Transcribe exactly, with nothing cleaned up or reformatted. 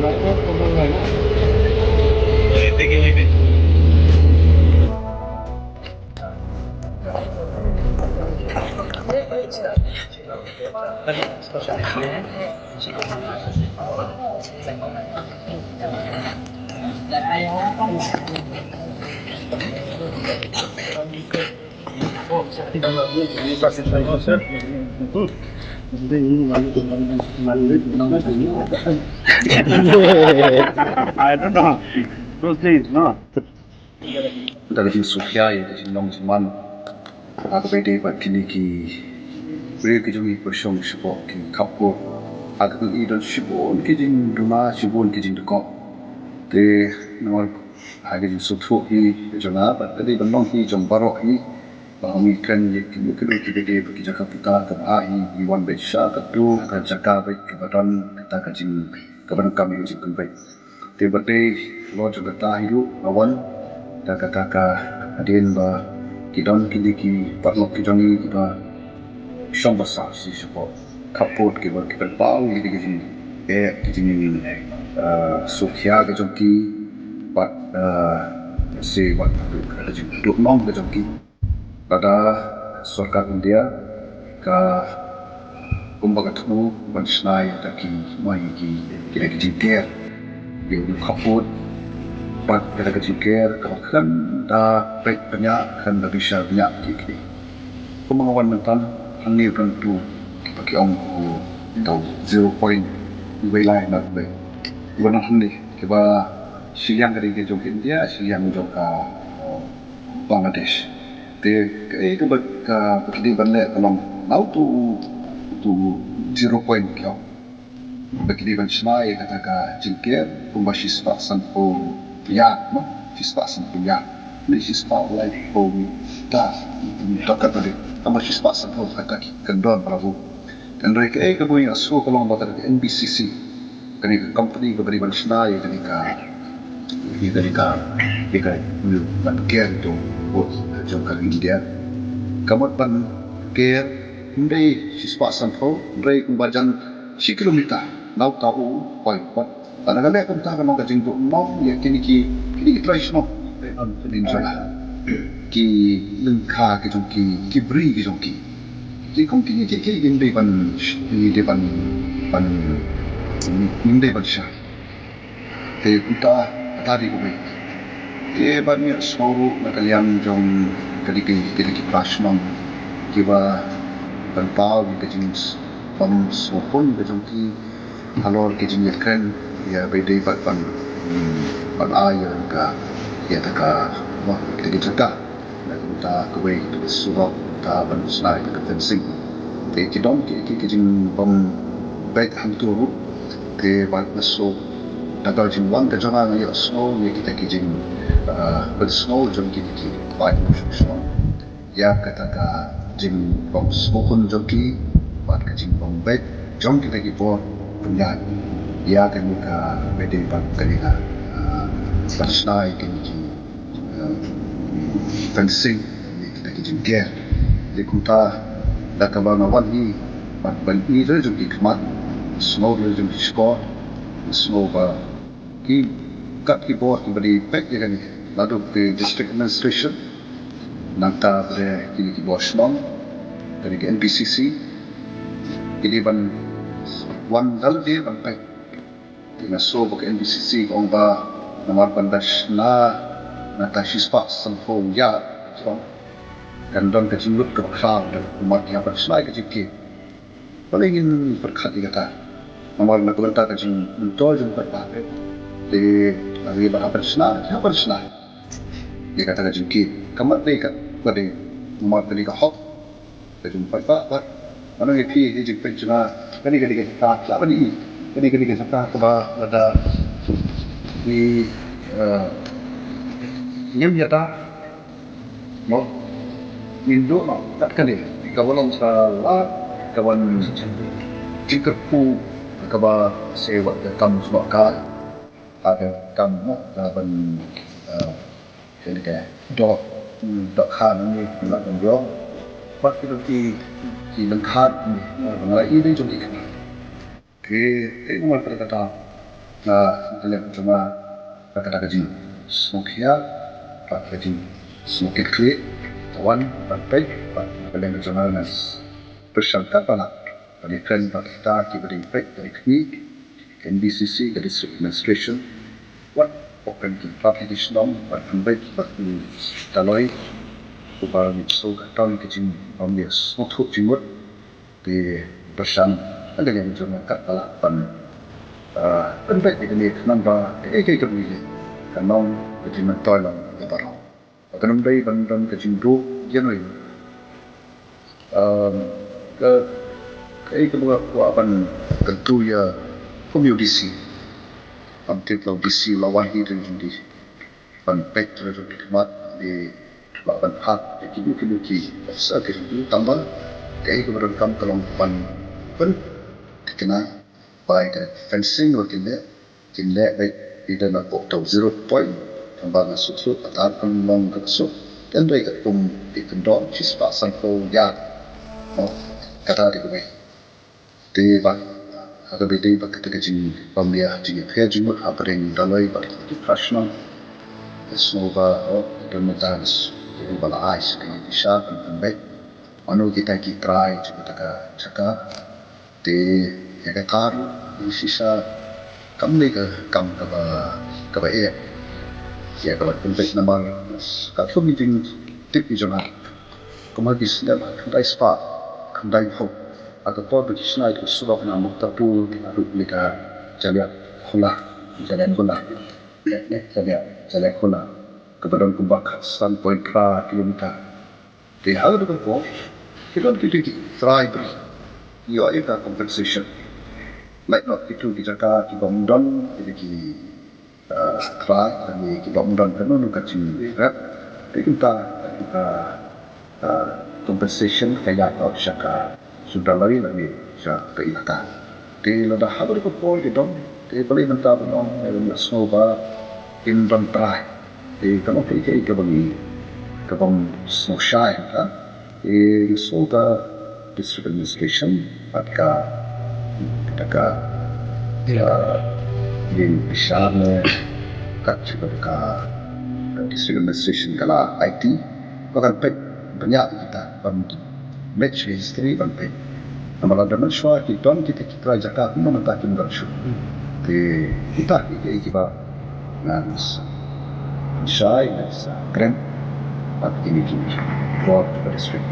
I don't know. Those days, no. Da ka jingsngewkhia ïa ka jinglong jingman. Ha kaba ïadei bad kine ki briew ki jong ngi kiba shong shapoh ki khappud. Ha kaba i don shibun ki jingduna, shibun ki jingdkop. Te namar ha ka jingsngewthuh hi ka jong nga bad ka dei ban long hi jong baroh hi. Ba ngi kren ïa kino kino kiba dei bad ki jaka puta kaba ha hi ngi wan beit sha katu ka jaka beit kaba don kata ka jing kaba donkam ïa ka jingpynbeit. Te ba dei halor jong kata hi ruh nga wan da kata ka hadien ba ki don kine ki paralok ki jong ngi kiba shong basa shi shapoh khappud kiba ki pynpaw ïa ki jing eh ki jing eh sngewkhia ka jong ki bad eh se wat ka jingduh nong ka jong ki. Lada sorkar India ka kumba ka thmu ban shna ïa kita ki, mo, ïa ki, kita ki jingker ïa u khappud bad kita ki jingker kaba khlem da peit bniah, khlem da bishar bniah ki, ki. Kumba nga wan mynta hangne u don tu kiba ki ong u dau zero point iwei lai na iwei. Wan hangne kiba shiliang ka dei ka jong ka India, shiliang jong ka Bangladesh. Te kaei kaba ka, ba ki dei ban leh ka long na utu u, utu u zero point ki ong. Ba ki dei ban shna ïa kata ka jingker kumba shispah sanphew ïa, no? Shispah sanphew ïa. Ni shispah laiphew mita. Mita kata dei. Kumba shispah sanphew kata ki kyndon para bu. Hynrei kaei kaba ngi ïohsngew ka long ba kata ka N B C C. Kane ka company kaba dei ban shna ïa kane ka, ïa kane ka, ïa ka, ïa ka ban ker ïa u vote jong ka India. Ka mut ban ker ym dei shispah sanphew, hynrei kumba jan shi kilometer na uta u poi. Bad lada ka leh kumta ka long ka jingduh nong ïa kine ki, kine ki trai shnong. Peninsula. Ki lyngkha ki jong ki, ki bri ki jong ki. Te kum kine ki, ki, ki ngim dei ban, ngim dei ban, ban, ngim dei ban shah. Te kumta, kata dei kumne. Te ba ngi ïohsngew ruh na ka liang jong kine ki, kine ki para shnong kiba pynpaw ïa ka jingpynsngewkhia ka jong ki halor ki jingïakren ïa ba dei bad ban, hmm, ban ai ïa ka, ïa ka, mo, ïa ka jaka. Na ka bynta kawei ka surok, ka ban shna ïa ka fencing. Te ki don ki, ki, ki jingbym beit hangto ruh. Te bad na shuh da ka jingwan ka jong nga, nga ïohsngew ïa kita ki jing, ah, pynsngew jong ki, ki paid Mushkishong. Ïa kata ka jingbym sngewkhun jong ki bad ka jingbym beit jong kita ki bor pynïaid ïa kane ka, ba dei bad kane ka, ah, ban shna ïa kine ki, ah, fencing ïa kita ki jingker. Te kumta da kaba nga wan hi bad ban ïohi jong ki khmat, sngew jong ki shkor, sngew ba ki kat ki bor kiba dei peit ïa kane, naduh ka district administration, nangta ba dei kine ki bor shnong, kane ka N B C C, ki dei ban wan da lade ban peit. Te nga sngew ba ka N B C C ka ong ba namar ban da shna na kata shispah sanphew ïa, kan don ka jinglut kaba khraw da kumta ïa ban shna ka jingkit. Balei ngin pyrkhat ïa kata? Namar na ka bynta ka jingmyntoi jong u paidbah. Te lada ngi ba hap ban shna, hap ban shna ïa kata ka jingkit. Ka mat dei ka, ka dei, namar ka dei ka hok ka jong u paidbah. Bad mano ïa phi, ïa jingpeit jong nga, kane ka dei ka jaka, la ban ïohi, kane ka dei ka jaka kaba lada ngi, eh, ngim ïada. Mo, ngin duh noh kat kane kaba long ka lad, ka ban jingkyrkhu, kaba sa wat ka kam snoh ka, ka kam, mo, ka ban, eh, kane ka doh, dohkha ngi la ban ïoh. Bad ki, ki, ki lyngkha ngi, eh, ban la ïohi jong ki khmat. Te, te namar kata, Na ka liang jong nga, ka kata ka jingsngewkhia bad ka jingsngewkitkhlieh, ka wan ban peit bad na ka liang jong nga, ngan pyrshang katba lah ban ïakren bad kita kiba dang peit, ka N B C C, ka District Administration, wat pok kan ki publication ban pynbeit bad u Daloi, uba ngi shu ka tang ka jing, ym ïa sngewthuh jingmut. Te pyrshang na ka liang jong nga katba lah ban, ah, pynbeit ïa kane, khnang ba kaei kaei kaba ngi leh kan long ka jingmyntoi lang ïa baroh. Ba kan ym dei ban don ka jingduh ïa no ïa no. Um, ka, kaei kaba nga kwah ban kyntu ïa kum ïa u D C. Ban tip la u D C la wan hi, dei jong u D C ban peit ruh ki khmat, dei ba ban phah ïa kino kino ki officer ki ruh, tang ba kaei kaba donkam ka long ban pynthikna ba ïa ka fencing ruh kin leh, kin leh beit, ïa da na pok tau zero point, tang ba nga suk suk, kata kan long ka suk, kan dei katkum ki kyndon shispah sanphew yard. Mo, kata dei kumne. Te ba, ha kaba ïadei bad kata ka jingbym ïa, jingïapher jingmut hapdeng u Daloi bad ki para shnong, nga sngew ba, oh, don mynta ka s-, ba la ai sa kane ka shisha ban pynbeit mano kita ki trai jong kata ka jaka. Te ïa kata ruh, ïa shisha kam dei ka kam kaba, kaba eh ïa kaba pynbeit, namar katkum ki jingtip ki jong nga, kumba ki snem khyndai spah khyndaiphew, ha ka por ba ki shna ïa ka surok na Muktapur haduh ïa ka Jaliakhula, Jaliakhula, eh, eh, Jalia, Jaliakhula, kaba don kumba khatsan point phra kilometer. Te ha kata ka por ki don kito ki trai ba ïoh ïa ka compensation. Lait noh kito ki jaka kibym don kito ki, ah, trai, lane kibym don kano kano ka jingrep. Te kumta ka, ah, compensation ka ïaid noh sha ka, sha u Daloi lane sha ka elaka. Te lada ha kata ka por ki don, te balei mynta ban ong, eh, nga sngew ba kim don trai. Te ka long kaei kaei kaba ngi, kabym sngew shai ha ka. Te nga sngew ka District Administration bad ka, ka, ka, ïing bishar ne ka, ka, ka District Administration ka la aiti ba kan peit bniah ïa kita, ban match history ban peit. Namar lada mynshuwa ki don kita ki trai jaka, kumno mynta kim don shuh. Te kita ki, ki, kiba ngan s-, shai, ngan sa kren bad kine ki bor ka district.